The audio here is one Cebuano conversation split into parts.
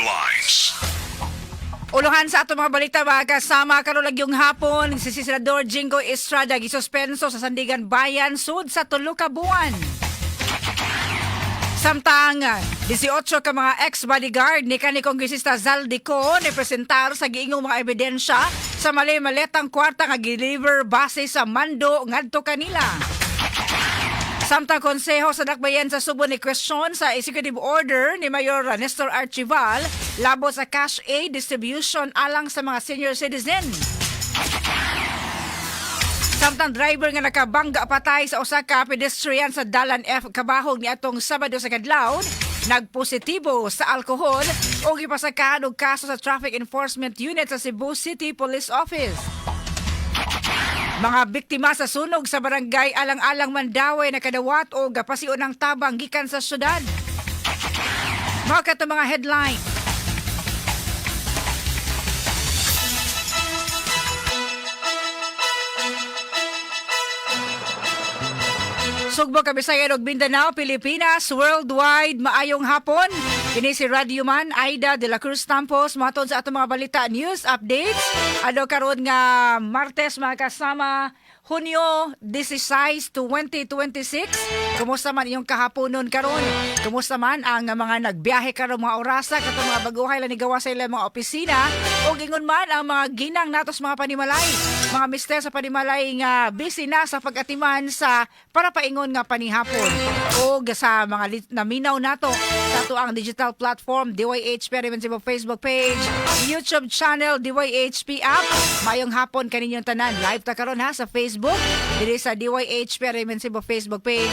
Headlines. Uluhan sa atong mga balita, mga kasama, karon lagyong hapon, si Senador Jinggoy Estrada gisuspenso sa Sandigan Bayan sud sa 3 ka buwan. Samtang 18 ka mga ex-bodyguard ni kanhi Kongresista Zaldy Co ni presentar sa giingong mga ebidensya sa mali-maletang kwarta nga gideliver base sa mando ngadto kanila. Samtang Konseho sa Dakbayan sa Sugbo ni question sa executive order ni Mayor Nestor Archival labot sa cash aid distribution alang sa mga senior citizen. Samtang driver nga nakabangga patay sa usa ka pedestrian sa Dalan F Cabahug niadtong Sabado sa kadlawon nagpositibo sa alkohol o gipasakahan og kaso sa Traffic Enforcement Unit sa Cebu City Police Office. Mga biktima sa sunog sa barangay Alang-Alang, Mandaue nakadawat og pasiunang tabang gikan sa syudad. Mao kato mga headline. Sugbo, Kabisayan ug Mindanao, Pilipinas, worldwide, maayong hapon. Kini si Radio Man Aida de la Cruz Tampos, matod sa atong mga balita, news updates. Ano karon nga Martes, mga kasama, Hunyo 16, 2026. Kumusta man iyong kahaponon karon? Kumusta man ang mga nagbiyahe karon mga orasa, katong mga baguhay lang nigawa sa ilang mga opisina, o ingon man ang mga ginang natos mga panimalay, mga mister sa panimalay nga busy na sa pag-atiman sa para paingon nga panihapon, o sa mga naminaw nato sa ato ang digital platform DYHP Revensivo Facebook page, YouTube channel, DYHP app. Mayong hapon kaninyong tanan. Live ta karon ha sa Facebook diri sa DYHP Revensivo Facebook page.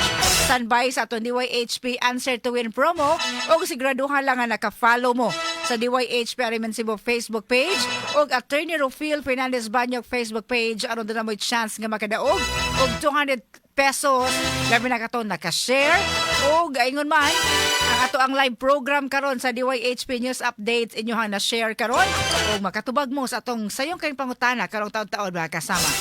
Standby sa atong DYHP Answer to Win promo o siguraduhan lang nga naka-follow mo sa DYHP Revensivo Facebook page o Attorney Rufil Fernandez Banyok Facebook page aron doon na mo'y chance nga makadaog og 200 pesos, labi na kato naka-share o gaingon man ang ato ang live program karon sa DYHP News Updates inyohang na-share karon o makatubag mo sa atong sayong kayong pangutana karong taon-taon, mga kasama.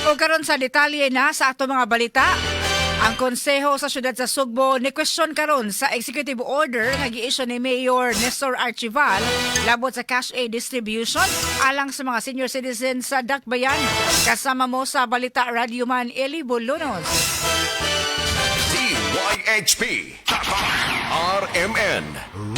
O karon sa detalye na sa atong mga balita, ang Konseho sa Siyudad sa Sugbo ni question karon sa executive order nga gi-issue ni Mayor Nestor Archival labot sa cash aid distribution alang sa mga senior citizens sa Dakbayan. Kasama mo sa balita, Radyoman Eli Bolonos. DYHP Tatak RMN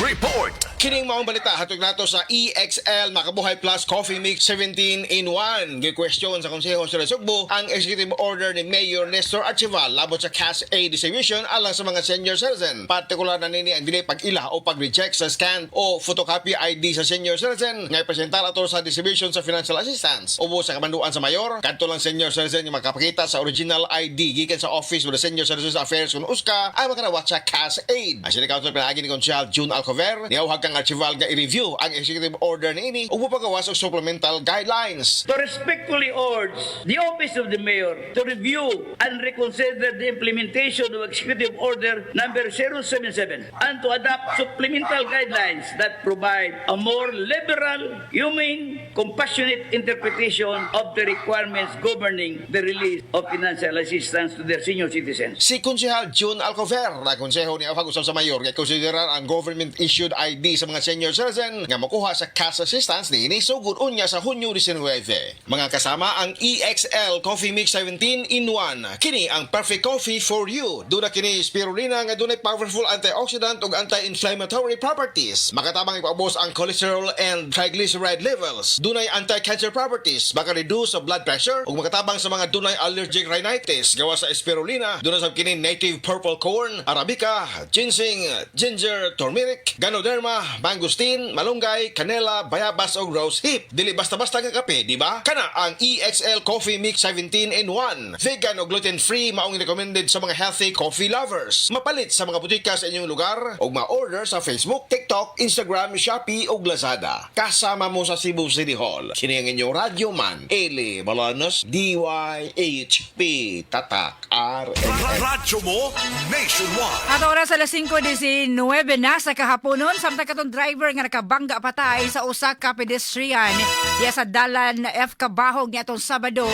Report. Kining maong balita hatog nato sa EXL Makabuhay Plus Coffee Mix 17 in 1. Gi-question sa Konseho sa Sugbo ang executive order ni Mayor Nestor Archival labot sa cash aid distribution alang sa mga senior citizen. Partikular na nini ang dili pag-ila o pag-reject sa scan o photocopy ID sa senior citizen nga ipresentar ato sa distribution sa financial assistance. Ubos sa kamanduan sa mayor, kadto lang senior citizen nga makapakita sa original ID gikan sa Office of the Senior Citizens Affairs kun USCA ay makadawat sa cash aid. Ang City Council pinaagi ni Konsehal June Alcover niauhag kang Archival nga i-review ang executive order niini ug mopagawas og supplemental guidelines. To respectfully urge the Office of the Mayor to review and reconsider the implementation of Executive Order number 077 and to adopt supplemental guidelines that provide a more liberal, humane, compassionate interpretation of the requirements governing the release of financial assistance to their senior citizens. Si Konsehal June Alcover na konseho niauhag usab sa mayor nga konsiderar ang government issued ID sa mga senior citizen nga makuha sa cash assistance niini sugod unya sa Hunyo 19. Mga kasama, ang EXL Coffee Mix 17 in 1. Kini ang perfect coffee for you. Duna kini spirulina nga dunay powerful antioxidant ug anti-inflammatory properties. Makatabang ipaubos ang cholesterol and triglyceride levels. Dunay anti-cancer properties, maka-reduce sa blood pressure ug makatabang sa mga dunay allergic rhinitis. Gawa sa spirulina, duna sab kini native purple corn, arabica, ginseng, ginger, turmeric, ganoderma, mangosteen, malunggay, kanela, bayabas ug rose hip. Dili basta-basta nga kape, di ba? Kana ang EXL Coffee Mix 17 in 1. Vegan o gluten-free, maong recommended sa mga healthy coffee lovers. Mapalit sa mga butika sa inyong lugar ug ma-order sa Facebook, TikTok, Instagram, Shopee ug Lazada. Kasama mo sa Cebu City Hall. Kini ang inyong radyo man, Eli Bolanos, DYHP Tatak RMN. Radyo mo nationwide. At oras alas 5:19 na sa kahaponon, samtang katong driver nga nakabangga patay sa usa ka pedestrian diya sa Dalan F Cabahug niadtong Sabado.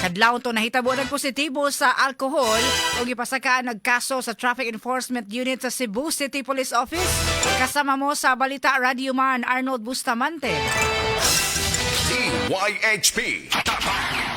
Kadlawon to nahitabo nagpositibo sa alkohol ug gipasakaan nagkaso sa Traffic Enforcement Unit sa Cebu City Police Office. Kasama mo sa balita, Radyoman Arnold Bustamante. DYHP Tatak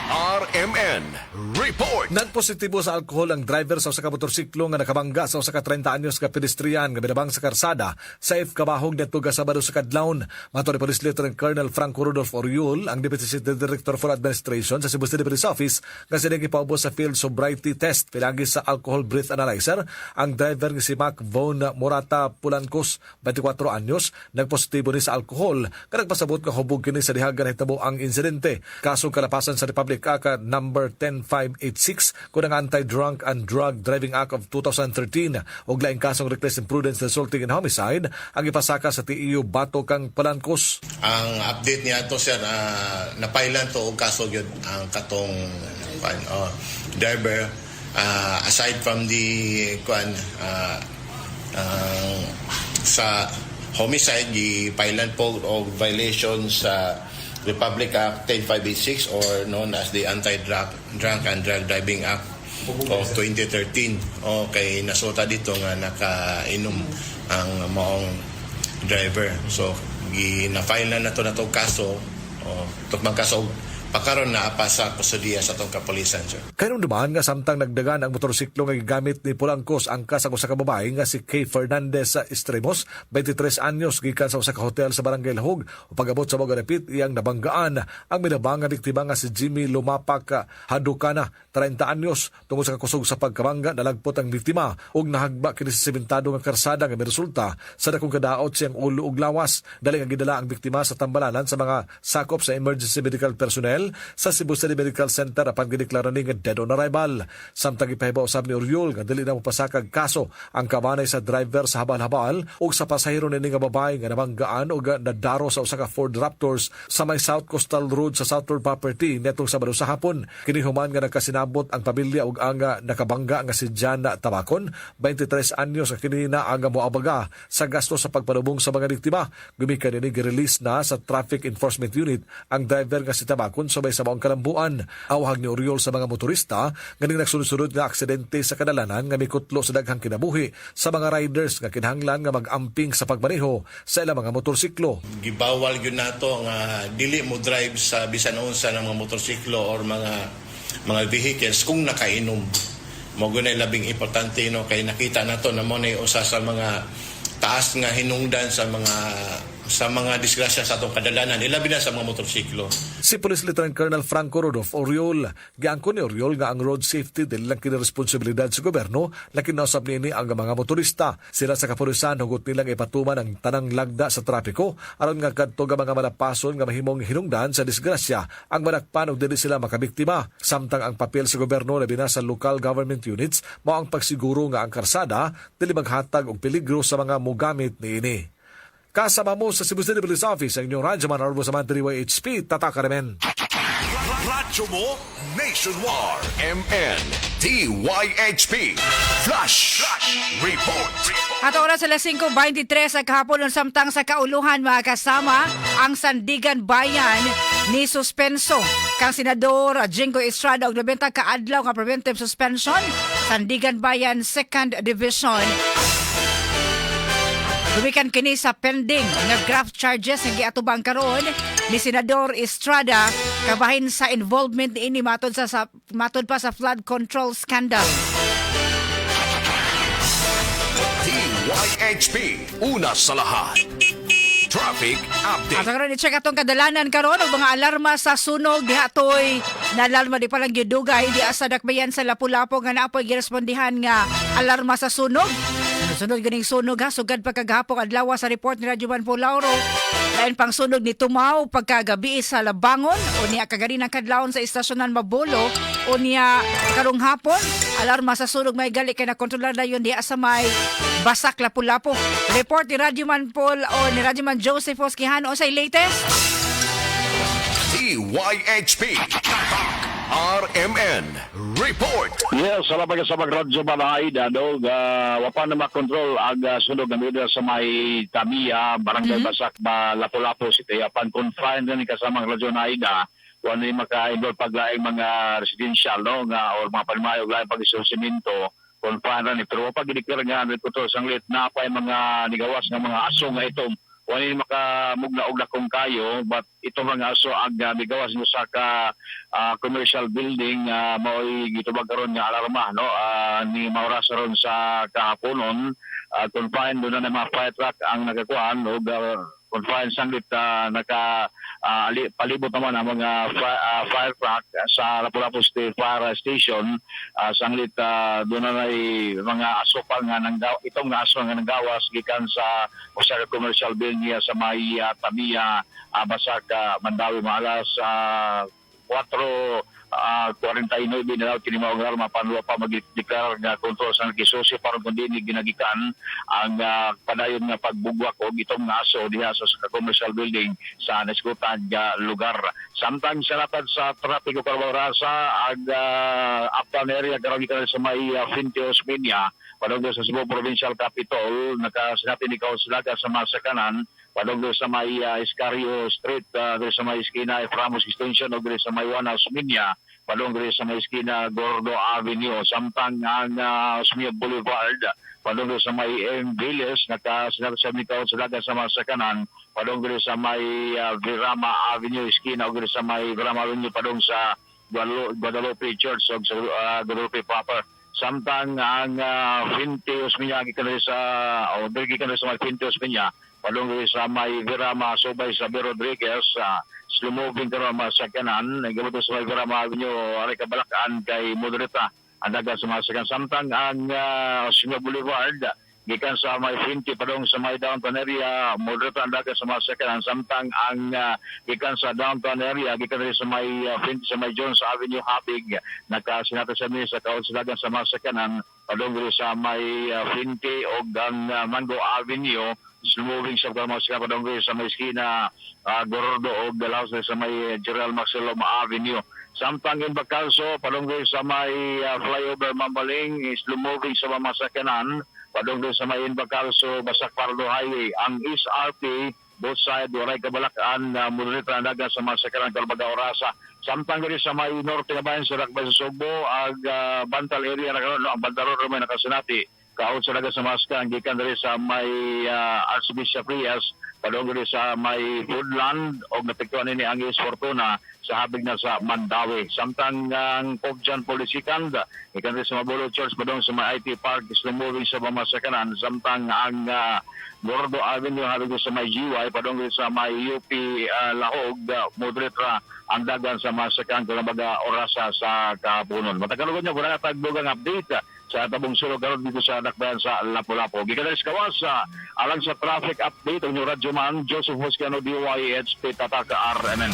RMN Report. Nagpositibo sa alkohol ang driver sa usa ka motorsiklo nga nakabangga sa usa ka 30 anyos ka pedestrian nga binabang sa karsada sa F. Kabahog ngadto Sabado sa kadlawon. Matod ni Police Lieutenant Colonel Franco Rudolph Oriol, ang Deputy City Director for Administration sa Cebu City Police Office, nga sila gipaubos sa field sobriety test pinagi sa alcohol breath analyzer. Ang driver nga si Mac Von Morata Pulancos, 24 anyos, nagpositibo ni sa alkohol nga nagpasabot nga hubog kini sa diha nga nahitabo ang insidente. Kasong kalapasan sa Republic Act number 10586 kun ang Anti-Drunk and Drug Driving Act of 2013 ug laing kasong reckless imprudence resulting in homicide ang ipasaka sa TEU batok kang Palancos. Ang update niya to, sir, napailan to og kaso gyud ang katong kuan, oh, driver, aside from the kuan, ang sa homicide, gipailan po og violation sa Republic Act 10586 or known as the Anti-Drug Drunk and Drug Driving Act of 2013. Okay, nasuta dito nga nakainom ang maong driver. So, gi-na-file na nato na tong kaso o tukmang kaso pakaron na pa sa kustodiya sa atong kapulisan, sir. Kahinumduman nga samtang nagdagan ang motorsiklo nga gigamit ni Pulancos ang sa usa ka babae nga si Kay Fernandez sa Estremos, 23 anyos, gikan sa usa ka hotel sa Barangay Lahug. O pag-abot sa Magarapit, iyang nabanggaan ang minabang nga biktima nga si Jimmy Lumapak Hadukana, 30 anyos. Tungod sa kakusog sa pagkabangga, nalagpot ang biktima ug nahagba kini sa sementado nga karsada nga miresulta sa dakong kadaot siyang ulo ug lawas. Dali nga gidala ang biktima sa tambalanan sa mga sakop sa emergency medical personnel sa Cebu City Medical Center apan gideklara ni nga dead on arrival. Samtang gipahibaw usab ni Oriol nga dili na mopasakag kaso ang kamanay sa driver sa habal-habal ug sa pasahero nini nga babae nga nabanggaan ug nadaro sa usa ka Ford Raptors sa may South Coastal Road sa Southern Property netong Sabado sa hapon. Kini human nga nagkasinabot ang pamilya ug ang nakabangga nga si Jan Tabacon, 23 anyos, nga kini na ang moabaga sa gasto sa pagpanubong sa mga biktima. Gumikan ini, gi-release na sa Traffic Enforcement Unit ang driver nga si Tabacon subay sa maong kalambuan. Awhag ni Oriol sa mga motorista nga ning nagsunod-sunod nga aksidente sa kadalanan nga mikutlo sa daghang kinabuhi sa mga riders nga kinahanglan nga mag-amping sa pagmaneho sa ilang mga motorsiklo. Gibawal gyud nato nga dili mo drive sa bisan unsa ng mga motorsiklo or mga vehicles kung nakainom. Mo gyud labing importante, no, kay nakita nato na mo na usa sa mga taas nga hinungdan sa mga disgrasya sa atong kadalanan, ilabi na sa mga motorsiklo. Si Police Lieutenant Colonel Franco Rodolfo Oriol. Giangkon ni Oriol nga ang road safety dili lang kini responsibilidad sa gobyerno, lakin na usab niini ang mga motorista. Sila sa kapulisan, hugot nilang ipatuman ang tanang lagda sa trapiko aron nga kadto nga mga malapason nga mahimong hinungdan sa disgrasya ang madakpan ug dili sila makabiktima. Samtang ang papel sa gobyerno, labi na sa local government units, mao ang pagsiguro nga ang karsada dili maghatag og peligro sa mga mogamit niini. Kasama mo sa Cebu City Police Office ang inyong Radyoman Arbo sa DYHP, Tatak RMN. Radyo mo Nationwide. MN DYHP Flash Report. At oras alas 5:23 sa kahapon, samtang sa kauluhan, mga kasama, ang Sandigan Bayan ni suspenso kang Senador Jinggoy Estrada og 90 ka adlaw nga preventive suspension, Sandigan Bayan Second Division. Gumikan kini sa pending nga graft charges nga giatubang karon ni Senador Estrada kabahin sa involvement niini matod pa sa flood control scandal. DYHP Una sa lahat. Traffic At update. karon, i-check atong kadalanan karon og mga alarma sa sunog diha toy na alarma di pa lang gidugay di sa dakbayan sa Lapu-Lapu nga naapoy girespondihan nga alarma sa sunog. Sunod ganing sunog ha, sugad pagkagahapon adlaw sa report ni Radyo Man Lauro. Lain pang sunog ni Tumaw pagkagabi sa Labangon, unya kaganinang kadlawon sa istasyonan Mabolo, unya karong hapon alarma sa sunog may gali kay nakontrolar na yun diha sa may Basak, Lapu-Lapu. Report ni Radyo Man Paul o ni Radyo Man Joseph Oskihan say latest. DYHP RMN Report. Yes, salamat sa magradyo balay dado wa pa na makontrol ang sunog nga sa may Tamiya, Barangay Basak ba, Lapu-Lapu City. Apan confined na ni kasamang radyo na Aida. Kung ano yung maka-involve paglaing mga residential, no, nga or mga panimalay og laing pag semento, confine ra ni, pero wa pa gideklara nga under control sanglit na pa yung mga nigawas nga mga aso nga itom. Wala ni makamugna og dakong kayo, but ito mga aso ang migawas mo sa ka commercial building, mao'y gitubag karon nga alarma, no, ni maoras ron sa kahaponon. Confined doon na mga fire truck ang nagakuan og confined sanglit naka palibot naman ang mga fire truck sa Lapu-Lapu State Fire Station. Sanglit doon na ay mga aso pa nga nanggaw itong nga aso nga nanggawas gikan sa usa ka commercial building niya sa may Tamiya, Basak, Mandaue, maalas 4 49 na daw kini mao alarma panwa pa magdeklarar nga control sa gisusi para kundi ni ginagikan ang padayon nga pagbugwak og itong nga aso diha sa commercial building sa nasgutan nga lugar. Samtang sa lapad sa trapiko karon rasa ag uptown area karon gikan sa may Fuente Osmeña padung sa Cebu Provincial Capitol, nakasinati ni Kauslaga sa masakanan padung sa may Escario Street, diri sa may iskina Ramos Extension o diri sa may Juan Osmeña padung diri sa may iskina Gordo Avenue. Samtang ang Osmeña Boulevard padung sa may M. Villes, nakasinati sa Kauslaga sa masakanan padung diri sa may Virama Avenue iskina o diri sa may Virama Avenue padung sa Guadalupe Church o sa Guadalupe proper. Samtang ang Fuente Osmeña gikan diri sa o diri gikan sa may Fuente Osmeña padung diri sa may Virama subay sa B. Rodriguez, slow moving karon ang mga sakyanan nagabot sa may Virama Avenue aray kabalakan kay moderata ang dagan sa mga sakyanan. Samtang ang Osmeña Boulevard gikan sa may Fuente padung sa may downtown area, moderate ang dagan sa mga sakyanan. Samtang ang gikan sa downtown area gikan diri sa may Fuente sa may Jones Avenue Habig, nakasinata sa mi sa kaon sa dagan sa mga sakyanan padung diri sa may Fuente og ang Mango Avenue, moving sa mga sakyanan padung diri sa may iskina Gorordo og Galaos sa may General Maxilom Avenue. Samtang in Bacalso padung diri sa may flyover Mambaling, is moving sa mga sakyanan padung sa may Bacalso Basak Pardo Highway. Ang East RP both side waray kabalakan, moderate ang dagan sa mga sakyanan kalbaga orasa. Samtang diri sa may norte nga bayan sa Lakbay sa Sugbo ag Bantal area na karon, no, ang Bantal Road may nakasinati kaon sa dagan sa maska gikan diri sa may Archbishop Rias padung diri sa may Woodland og napektuhan nini ang East Fortuna sa habig na sa Mandaue. Samtang ang Pope John Paul II gikan diri sa Mabolo Church padung sa may IT Park is moving sa mga sakyanan. Samtang ang Gordo Avenue habig sa may GY padung diri sa may UP Lahog, moderate ra ang dagan sa mga sakyanan kalabaga orasa sa kahaponon. Matagalugon niya wala tagdugang update sa tabong sulog karon dito sa Dakbayan sa Lapu-Lapu. Gikan diri sa kawas, alang sa traffic update ang inyong radyo man, Joseph Mosquiano, DYHP Tataka RMN.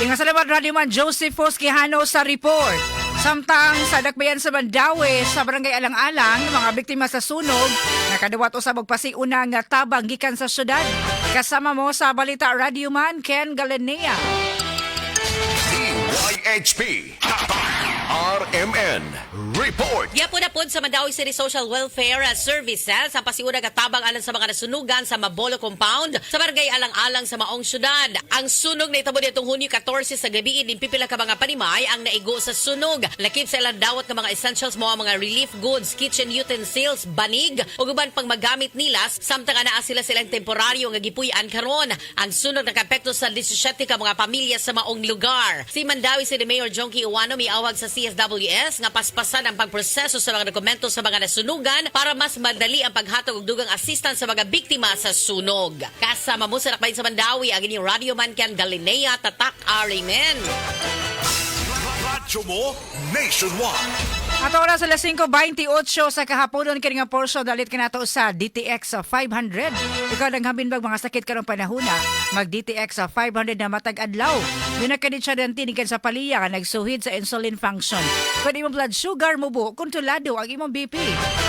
Ingat salamat, Radyoman Joseph Fosquijano sa report. Samtang sa Dakbayan sa Mandaue, sa Barangay Alang-Alang, mga biktima sa sunog, nakadawat usab og pasiuna nga tabang gikan sa syudad. Kasama mo sa balita, Radyoman Ken Galinea. DYHP RMN Report. Gyapon na pod sa Mandaue City Social Welfare Services ang pasiuna nga tabang alang sa mga nasunugan sa Mabolo Compound sa Barangay Alang-Alang sa Maong Syudad. Ang sunog na itabo nitong Hunyo 14 sa gabi, pipila ka mga panimay ang naigo sa sunog. Lakip sa ilang dawat nga mga essentials mo ang mga relief goods, kitchen utensils, banig ug uban pang magamit nila samtang anaa sila silang temporaryo nga gipuy-an karon. Ang sunog nakaapekto sa 17 ka mga pamilya sa maong lugar. Si Mandaue City Mayor Jonkie Ouano miawag sa CSWS nga paspasan ang pagproseso sa mga dokumento sa mga nasunugan para mas madali ang paghatag og dugang assistance sa mga biktima sa sunog. Kasama mo sa Lakbay sa Mandaue, ang inyong Radio Man Ken Galinea, Tatak RMN. Radyo mo nationwide. Ato oras alas 5:28 sa kahaponon kini nga portion dalit kanato sa DTX 500. Ikaw nang hambin bag mga sakit karong panahona, mag DTX 500 na matag adlaw. Minakadit siya dan tinikan sa paliya nga nagsuhid sa insulin function. Kung imong blood sugar mubo, kontrolado ang imong BP.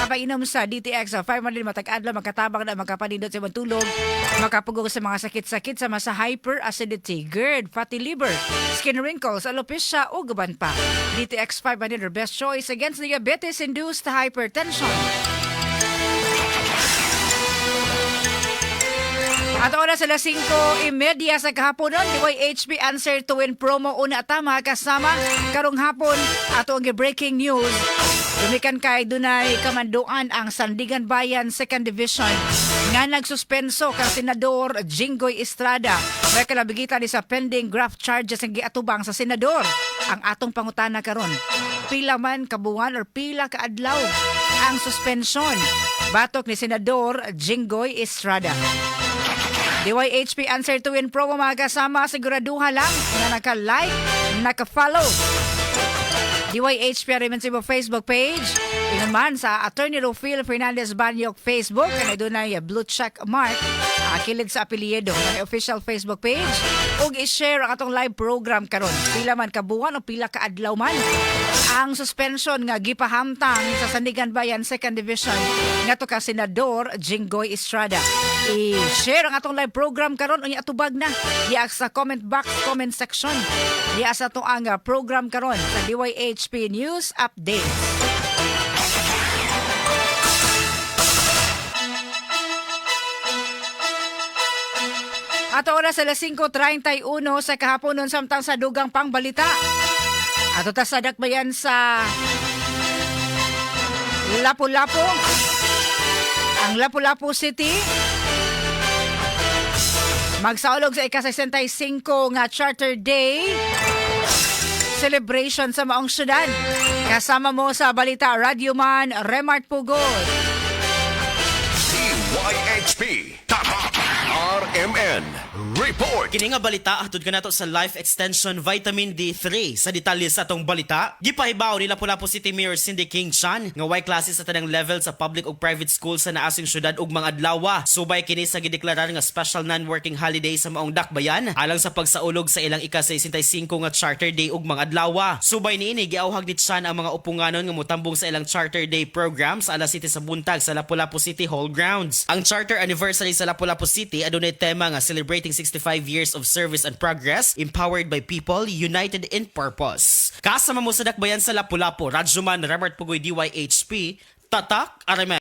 Kapag inom sa DTX 500 matag adlaw, makatabang na makapanindot sa imong tulog, makapugong sa mga sakit-sakit sama sa hyperacidity, GERD, fatty liver, skin wrinkles, alopecia o guban pa. DTX 500 your best choice. Again, against diabetes-induced hypertension. At oras 5:30 sa kahaponon, DYHP Answer to Win promo una tama kasama karong hapon ato ang breaking news. Gumikan kay dunay kamanduan ang Sandiganbayan Second Division nga nagsuspenso kang Senador Jinggoy Estrada. May kalabigitan ni sa pending graft charges ang giatubang sa senador. Ang atong pangutana karon, pila man kabuwan or pila ka adlaw ang suspension batok ni Senador Jinggoy Estrada? DYHP Answer to Win promo, mga kasama, siguraduha lang na naka-like, naka-follow DYHP RMN Cebu Facebook page. Ingon man sa Attorney Rufil Fernandez Banyok Facebook, kanay dunay blue check mark kilid sa apelyido ng official Facebook page ug i-share ang atong live program karon. Pila man ka buwan o pila ka adlaw man ang suspension nga gipahamtang sa Sandiganbayan Second Division ngadto ka Senador Jinggoy Estrada? I-share ang atong live program karon, unya atubag na diya sa comment box, comment section diya sa atong ang program karon sa DYHP News Update. At oras 5:31 sa kahaponon, samtang sa dugang pangbalita. Ato ta sa dakbayan sa Lapu-Lapu. Ang Lapu-Lapu City magsaulog sa ika-65 nga Charter Day celebration sa maong syudad. Kasama mo sa balita, Radyoman Remart Pugod. DYHP Tatak RMN Report. Kini nga balita hatod kanato sa Life Extension Vitamin D3. Sa detalye sa atong balita, gipahibaw ni Lapu-Lapu City Mayor Cindy King Chan nga way klase sa tanang level sa public ug private school sa naasing syudad ug mga adlaw. Subay kini sa gideklarar nga special non-working holiday sa maong dakbayan alang sa pagsaulog sa ilang ika-65 nga Charter Day ug mga adlaw. Subay niini, giauhag ni Chan ang mga upunganon nga motambong sa ilang Charter Day program sa alas 7 sa buntag sa Lapu-Lapu City Hall grounds. Ang Charter Anniversary sa Lapu-Lapu City adunay tema nga "Celebrating 65 Years of Service and Progress, Empowered by People, United in Purpose." Kasama mo sa dakbayan sa Lapu-Lapu, Radyoman Remart Pugoy, DYHP, Tatak RMN.